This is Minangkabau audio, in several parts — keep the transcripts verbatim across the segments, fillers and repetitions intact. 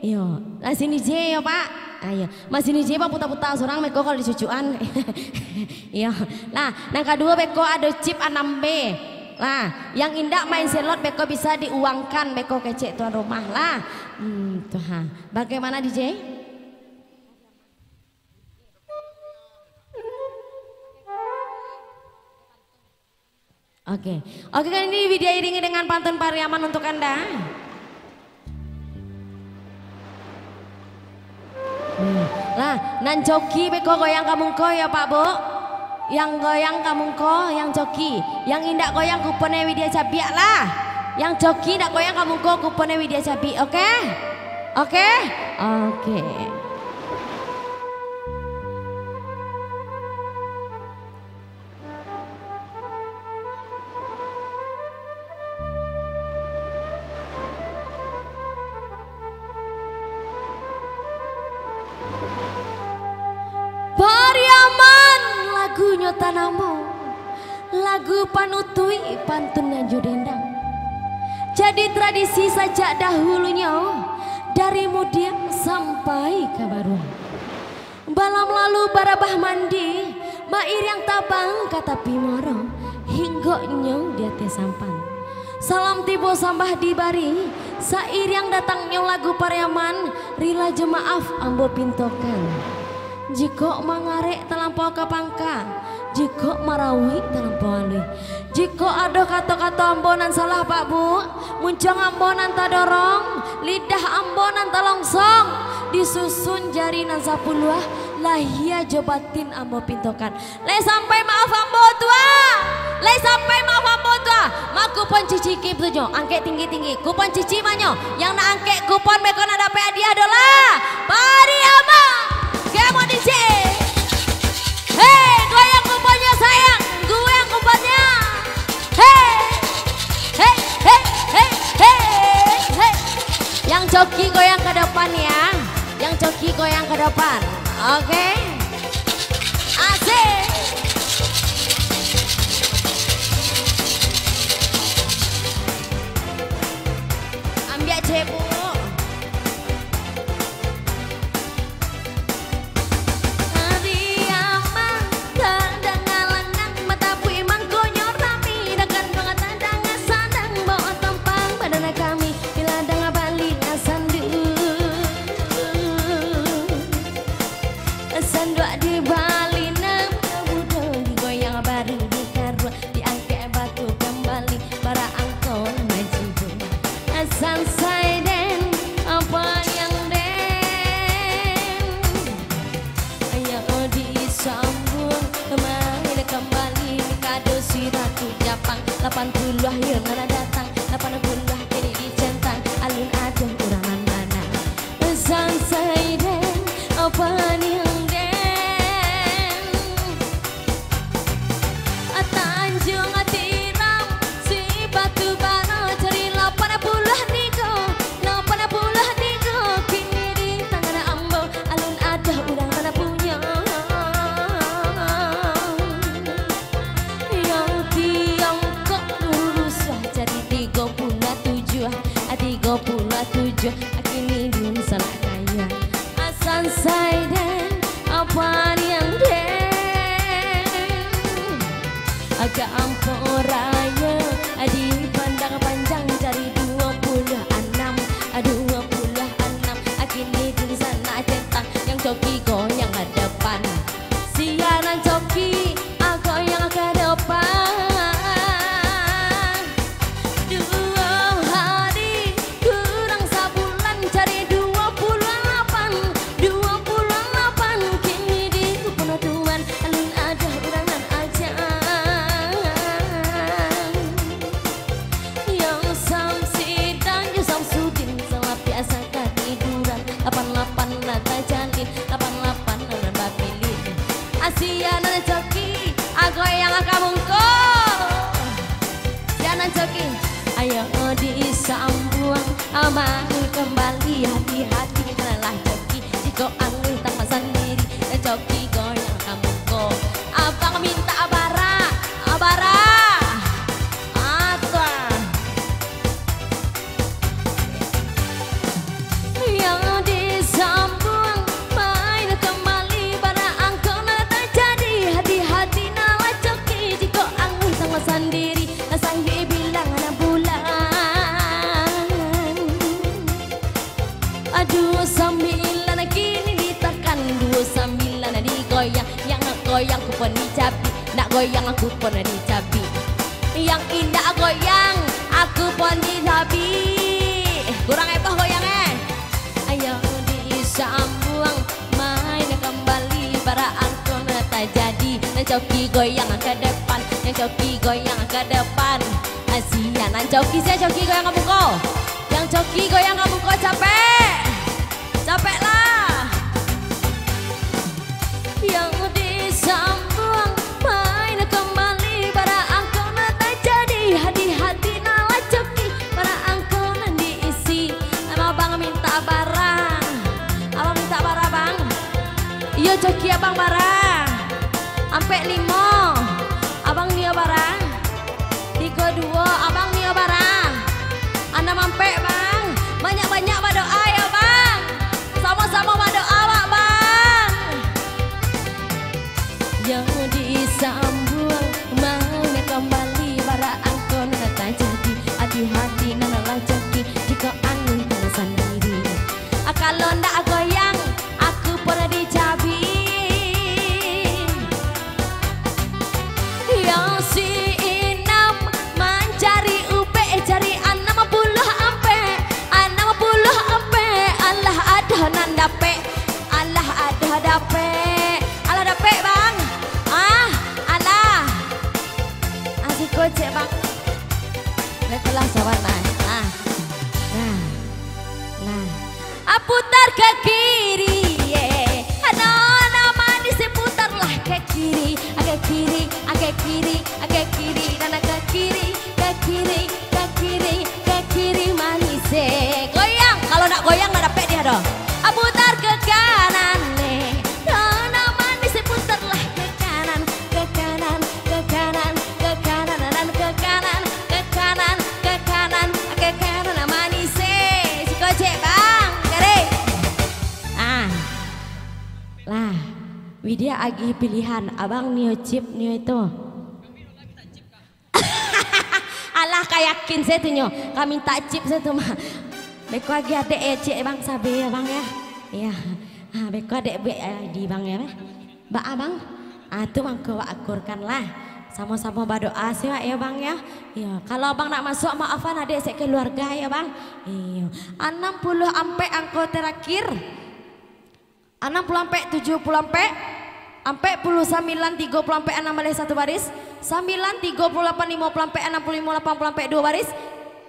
Iyo. Lah, sini je yo, Pak. Ah, iyo. Masini je, Pak, puta-puta surang beko kalau dicucuan. Iyo. Lah, nan kaduo beko ado chip anam B. Lah, yang indak main selot beko bisa diuangkan beko kecek tuan rumah lah. Hmm, tu ha. Bagaimana, D J? Oke. Oke, kan ini diiringi dengan pantun Pariaman untuk Anda. Hmm. Lah, nan coki beko goyang ka mungko yo, Pak, Bu. Yang goyang ka mungko, yang coki. Yang indak goyang kuponnyo Widya Cabiak lah. Yang coki indak goyang ka mungko kuponnyo Widya Cabiak, oke? Oke? Oke. Pariaman lagunyo tanamo, lagu panutuik pantun nan jo dendang. Jadi tradisi sajak dahulunyo, dari mudiang sampai ka baruang. Balam lalu barabah mandi, bairiang tabang ka tapi muaro, hinggoknyo di ateh sampan. Salam tibo sambah dibari, sairiang datangnyo lagu Pariaman, rila jo maaf ambo pintokan. Jikok mangarek talampau ka pangka, jikok marauik talampau aluih, jikok ado kato-kato ambo nan salah, Pak Bu, muncuang ambo nan tadorong, lidah ambo nan talongsong, disusun jari nan sapuluah, lahia jo batin ambo pintokan. Lai sampai maaf ambo tu, ah? Lai sampai maaf ambo tu, ah? Ma kupon cici kim tu nyo, angkek tinggi-tinggi. Kupon cici ma nyo? Yang nak angkek kupon beko nak dapek hadiah doh lah. Pariaman. Kemon D J. Hei, goyang kuponnyo sayang, goyang kuponnyo. Hei. Hei, hei, hei, hei, hei. Yang coki goyang ke depan ya. Yang coki goyang ke depan. Oke. Asik. Ambiak cebok. Ari aman, tadanga langang, matapuik mangkonyo rami, dakan tadanga sandang, bawa tampang badan kami, bila danga bali sanduak. Sanduak di bali nan mudo, digoyang baru dikaruak, diangkek batu kambali, bara angko majigo. Sansai den, pariang den. Ayo disambuang, main kambali, kado siratu Japang, lapan puluah yo nan datang, lapan puluah kini dicentang, alun ado urang nan manang. Sansai den, pariang den. Tanjuang Tiram, Sibatu Baro, cari lapan puluah tigo, lapan puluah tigo, kini di tangan ambo, alun ado urang nan punyo. Yang tiangkok lurus lah, cari tigo puluah tujuah, tigo puluah tujuah, kini di salah kaya. Sansai den, pariang den. Agak ampok raya, dipandang panjang, cari duo puluah anam, duo puluah anam. Kini dunsanak centang, yang coki goyang ka depan. Sia nan coki, goyang ka depan. Duo hari, kurang sabulan, cari duo puluah lapan, duo puluah lapan, kini di kupon tuan, alun ado urang nan ajak. Yang Samsidan, yang Samsudin, salapiak sakatiduran, lapan lapan nan tajalin, lapan lapan nan bapilih. Sia nan coki, goyang ka mungko. Sia nan coki. Ayo disambuang, aman kembali, hati-hati nan lah coki. Jikok angin tampak sandiri, coki goyang ka mungko. Abang minta abara, abara. Atau. Yang Duo sambilan kini ditakan, duo sambilan digoyang. Yang nak goyang kupon dicabik, nak goyang kupon dicabik. Yang indak goyang, kupon dicabik. Kurang heboh goyang, eh. Ayo disambuang, main kambali, bara angko nan tajadi. Nan coki goyang ka depan, nan coki goyang ka depan. Asia, nan coki, sia coki goyang ka muko. Yang coki goyang ka muko, capek. Capeklah. Yang disambuang, main kambali, bara angko nan tajadi. Hati-hati nan lah coki, bara angko nan diisi. Emang abang minta bara? Abang minta bara, Bang? Iyo, coki abang bara. Ampek limo. Abang nio bara. Tigo duo, abang nio bara. Anam ampek, Bang. Banyak-banyak badoa yo, Bang. Samo-samo badoa awak, Bang. Yang disambuang, main kambali, bara angko nan tajadi. Hati-hati nan lah coki, jikok angin tangan sandiri. Ah, kalau ndak goyang, kupon dicabik. Yang si inam mancari ubek, cari anam puluah ampek, anam puluah ampek, alah ado nan dapek, alah ado dapek, alah dapek, Bang. Ah, alah. Ah, siko ciek, Bang. Baiklah, sabar, nah. Ah. Nah. Nah. Ah, putar ka kiri, ye. Nona manis, putarlah ka kiri. Ah, ka kiri, ah, ka kiri, ah, ka kiri, nona ka kiri, ka kiri, ka kiri, ka kiri manis, eh. Goyang, kalau nak goyang, nak dapek dia doh. Ah, putar ka kanan, eh. Nona manis, putarlah ka kanan, ka kanan, ka kanan, ka kanan, nan ka kanan, ka kanan, ka kanan, ka kanan, manis, eh. Siko ciek, Bang. Garik. Ah. Lah. Widya agih pilihan. Abang nio chip, nio itu. Alah, ka yakin sajo tu nyo. Ka minta chip sajo tu mah. Beko agih adek, eh, ciek, Bang, sabe, ya, Bang, ya. Iya. Ah, beko adek buek, eh, di Bang, ya, Bang. Baa, Bang? Ah, tu mangko wak akurkanlah. Samo-samo badoa se wak, yo, Bang, yo. Iyo, kalau Abang nak masuak, maafan adek se keluarga, yo, Bang. Iyo. Anam puluah ampek angko terakhir. Anam puluah ampek, tujuah puluah ampek, ampek puluah sambilan, tigo puluah ampek, anam baleh satu baris, sambilan, tigo puluah lapan, limo puluah ampek, anam puluah limo, lapan puluah ampek, duo baris,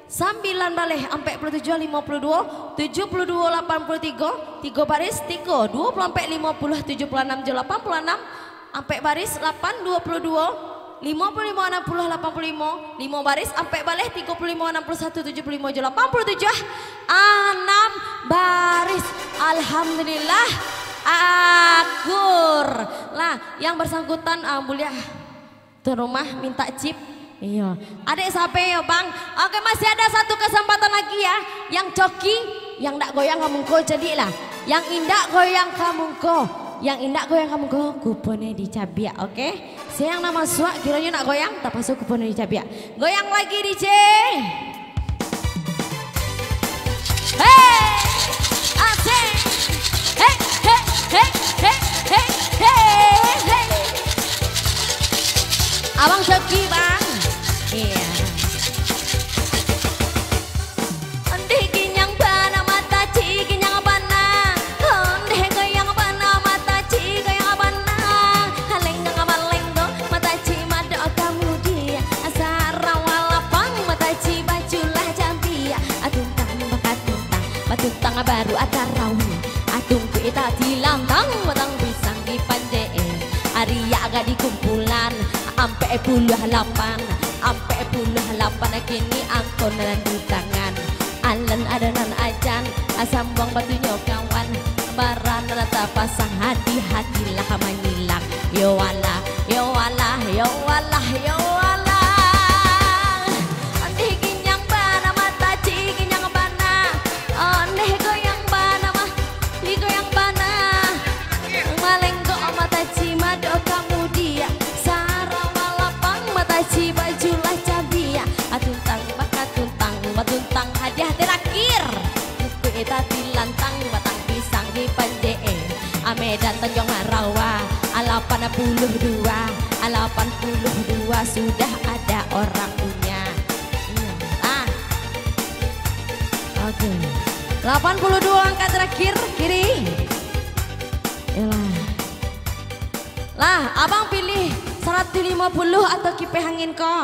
sambilan baleh, ampek puluah tujuah, limo puluah duo, tujuah puluah duo, lapan puluah tigo, tigo baris, tigo, duo puluah ampek, limo puluah, tujuah puluah anam, jo lapan puluah anam, ampek baris, lapan, duo puluah duo, limo puluah limo, anam puluah, lapan puluah limo, limo baris, ampek baleh, tigo puluah limo, anam puluah satu, tujuah puluah limo, jo lapan puluah tujuah, anam baris. Alhamdulillah, akur. Lah, yang bersangkutan, ah, buliah tuan rumah minta chip. Iyo. Adek sape yo, Bang? Oke, masih ada satu kesempatan lagi ya. Yang coki, yang ndak goyang ka muko, cadiaklah. Yang indak goyang ka muko. Yang indak goyang ka muko, kuponnyo dicabiak, oke? Sia nan masuak, kironyo nak goyang, tapaso kuponnyo dicabiak. Goyang lagi, D J. Hei! Asik! Hei, hei, hei. Abang Coki, Bang. Iya. Ondeh ginyang bana, mataci ginyang bana. Ondeh goyang bana, mataci goyang bana. Halenggang balenggo, mataci madok ka mudiak. Sarawa lapang, mataci bajulah cabiak. Atuntang bakatuntang, batuntang baru atarawi. Atungkuik tati lantang, batang pisang dipanjek. Ariak agak dikumpulan, ampek puluah lapan, ampek puluah lapan kini angko nan di tangan. Alan ado nan ajan, sambuang batunyo kawan, bara nan tapasang, hati-hatilah manyilang. Yo walah, yo walah, yo walah, yo walah. Ondeh ginyang bana, mataci ginyang bana. Ondeh goyang bana, mah. Igo yang bana, malenggok mataci madok ka mudiak, sarawa lapang mataci bajulah cabiak, atuntang bakatuntang, batuntang hadiah terakhir. Kukuik tati Tantang batang pisang di Panjee, Medan Tanjuang Marawa, lapan puluh dua, lapan puluh dua sudah ada orang punya. Iya. Ah. Oke. Lapan puluh dua angka terakhir, kiri. Yalah. Lah, abang pilih saratus limo puluh atau kipeh angin ko?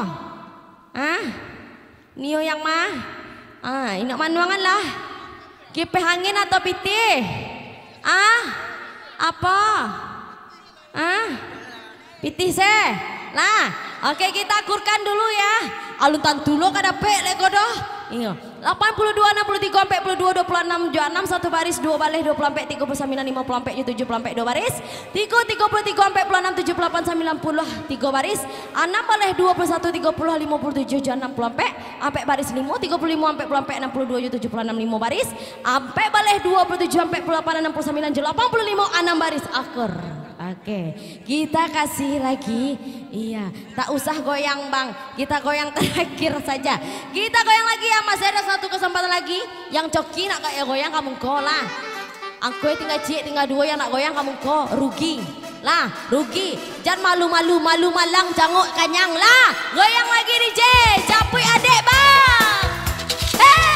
Ah? Nio yang ma? Ah, indak manuangan lah. Kipeh angin atau pitih? Ah? Apa? Ah? Pitih se? Lah, oke, kita akurkan dulu ya. Alun tantu lo ka dapek leko doh. Iyo. Lapan puluh dua, anam puluh tigo, ampek puluh dua, dua puluh anam, jo anam satu baris, duo baleh, dua puluh ampek, tigo puluh sambilan, limo puluh ampek, jo tujuah puluh ampek, duo baris. Tigo, tigo puluh tigo, ampek puluh anam, tujuah puluh lapan, sambilan puluh, tigo baris. Anam baleh, duo puluh satu, tigo puluh, limo puluh tujuah, jo anam puluh ampek, ampek baris limo, tigo puluh limo, ampek puluh ampek, anam puluh duo, jo tujuah puluh anam, limo baris. Ampek baleh, duo puluh tujuah, ampek puluh lapan, anam puluh sambilan, jo lapan puluh limo, anam baris. Akur. Oke, kita kasih lagi. Iya, tak usah goyang, Bang. Kita goyang terakhir saja. Kita goyang lagi ya, masih ada satu kesempatan lagi. Yang coki nak goyang ka muko lah. Angkoi tinggal ciek, tinggal duo yang nak goyang ka muko, rugi. Lah, rugi. Jan malu-malu, malu malang, jangok kanyang lah. Goyang lagi, D J. Capuik adek, Bang. Hei!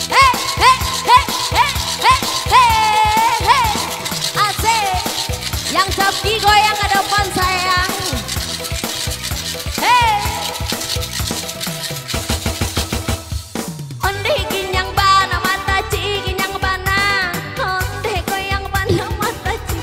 Hei, hei, hei, hei, hei, hei, hei. Asik. Yang coki goyang ka depan, sayang. Hei. Ondeh ginyang bana mataci, ginyang bana. Ondeh goyang bana mataci.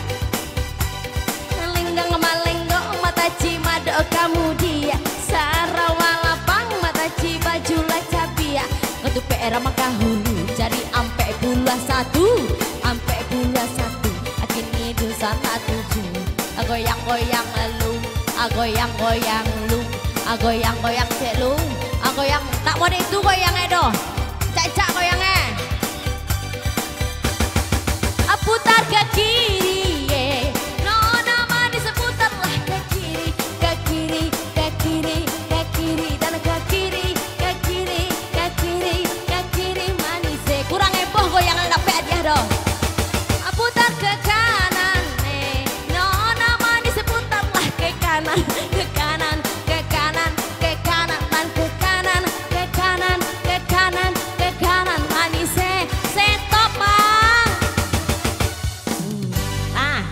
Malenggang malenggok mataci, madok kamudiak. Sarawa lapang mataci, baju lah cabiak. Ngatupek ramah kahulu, jadi ampek puluah satu. Ampek puluah satu, kini dusan lah tujuah. Agoyang-goyang lu, agoyang-goyang lu, agoyang-goyang cek lu, agoyang. Nak model itu goyang eh doh. Cak-cak goyang eh. Aputar ke kiri, eh. Nona manis, putarlah ke kiri, ke kiri, ke kiri, ke kiri, dan ke kiri, ke kiri, ke kiri, ke kiri, manis, eh. Kurang heboh goyangan, dapek hadiah doh. Putar ke kanan, eh. Nona manis, putarlah ke kanan, ke kanan, ke kanan, ke kanan, dan ke kanan, ke kanan, ke kanan, ke kanan, manis, eh. Stop, Bang. Hmm. Ah.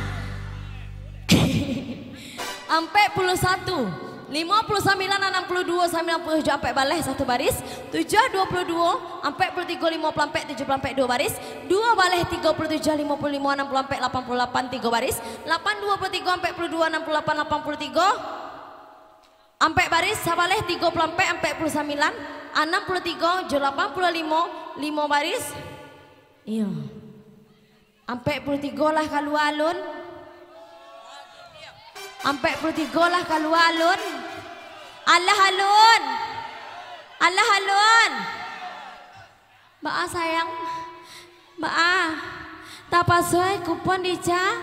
Ampek puluah satu, limo puluah sambilan, anam puluah duo, sambilan puluah jo ampek baleh satu baris, tujuah duo puluah duo, ampek puluah tigo, limo puluah ampek, tujuah puluah ampek duo baris, duo baleh tigo puluah tujuah, limo puluah limo, anam puluah ampek, lapan puluah lapan tigo baris, lapan duo puluah tigo, ampek puluah duo, anam puluah lapan, lapan puluah tigo, ampek baris, sabaleh tigo puluah ampek, ampek puluah sambilan, anam puluah tigo, jo lapan puluah limo, limo baris. Iyo. Ampek puluah tigo lah kalua alun. Ampek puluah tigo lah kalua alun. Alah alun. Alah alun. Baa sayang. Baa. Tapasoi kupon dica.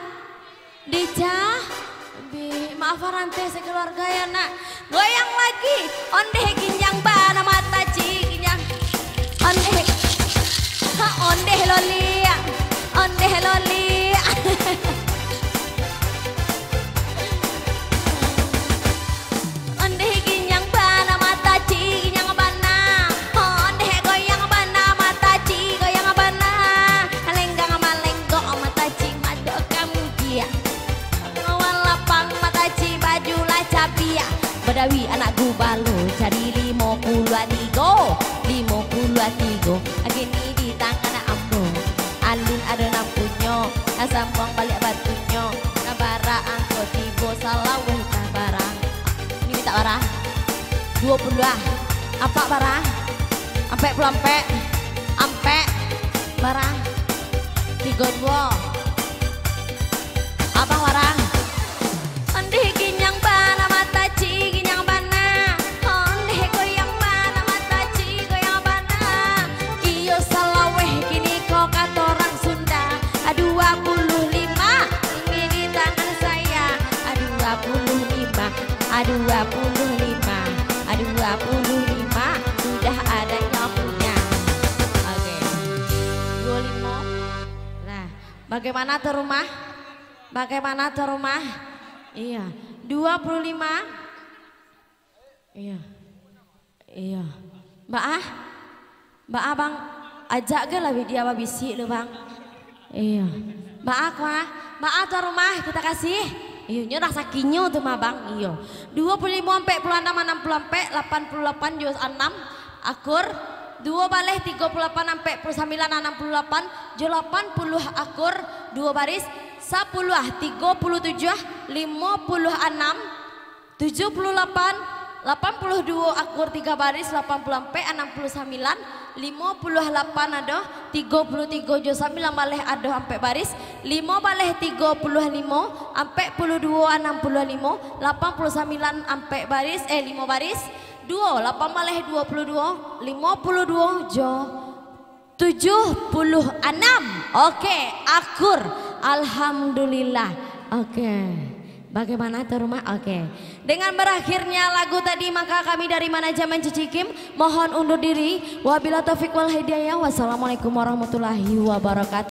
Dica. Bi, maaf, Farante sekeluarga ya, Nak. Goyang lagi. Ondeh ginyang bana mataci ginyang. Ondeh. Ha, ondeh loli. Ondeh loli. Ondeh ginyang bana mataci ginyang bana. Ondeh goyang bana mataci goyang bana. Lenggang malenggok mataci madok kamudiak. Awan lapang mataci baju lah cabiak. Badawi anak gubalo cari limo puluah tigo, limo puluah tigo. Kini di tangan ambo. Alun ado nan punyo, sambuang baliak batunyo. Ka bara angko tibo salaweh ka bara. Ini mintak bara. Duo puluah. Apak bara. Ampek puluah ampek. Ampek. Bara. Tigo duo. Abah bara. Ondeh ginyang bana mataci ginyang bana. Ondeh goyang bana mataci goyang bana. Iyo salaweh kini ko kato urang Sunda. Dua puluh lima, ini di tangan saya. Dua puluh lima, dua puluh lima, dua puluh lima, sudah ada yang punya. Oke. Duo Nah, bagaimana tuan rumah? Bagaimana tuan rumah? Iya. Dua puluh lima. Iya. Iya. Baa? Baa, Bang? Ajak ge lah dia babisik lu, Bang. Iya. Baa, Bang? Baa tuan rumah, kita kasih. Iyo, nyo rasakinyo tu mah, Bang. Iyo. Dua puluh lima, ampek puluh anam, anam puluh ampek, lapan puluh lapan, jo anam, akur. Dua baleh, tigo puluh lapan, ampek puluh sambilan, anam puluh lapan, jo lapan puluh, akur. Dua baris. Sapuluah, tigo puluh tujuah, limo puluah anam, tujuah puluah lapan, lapan puluah duo, akur tiga baris, lapan puluah ampek, anam puluah sambilan, limo puluah lapan ado, tigo puluah tigo jo sambilan baleh ado ampek baris, limo baleh tigo puluah limo, ampek puluah duo, anam puluah limo, lapan puluah sambilan ampek baris, eh, limo baris, duo, lapan baleh duo puluah duo, limo puluah duo jo tujuah puluah anam. Oke, akur. Alhamdulillah. Oke. Bagaimana tuan rumah? Oke. Dengan berakhirnya lagu tadi, maka kami dari Manajemen Cicikim mohon undur diri. Wabillahi taufik wal hidayah. Wassalamualaikum warahmatullahi wabarakatuh.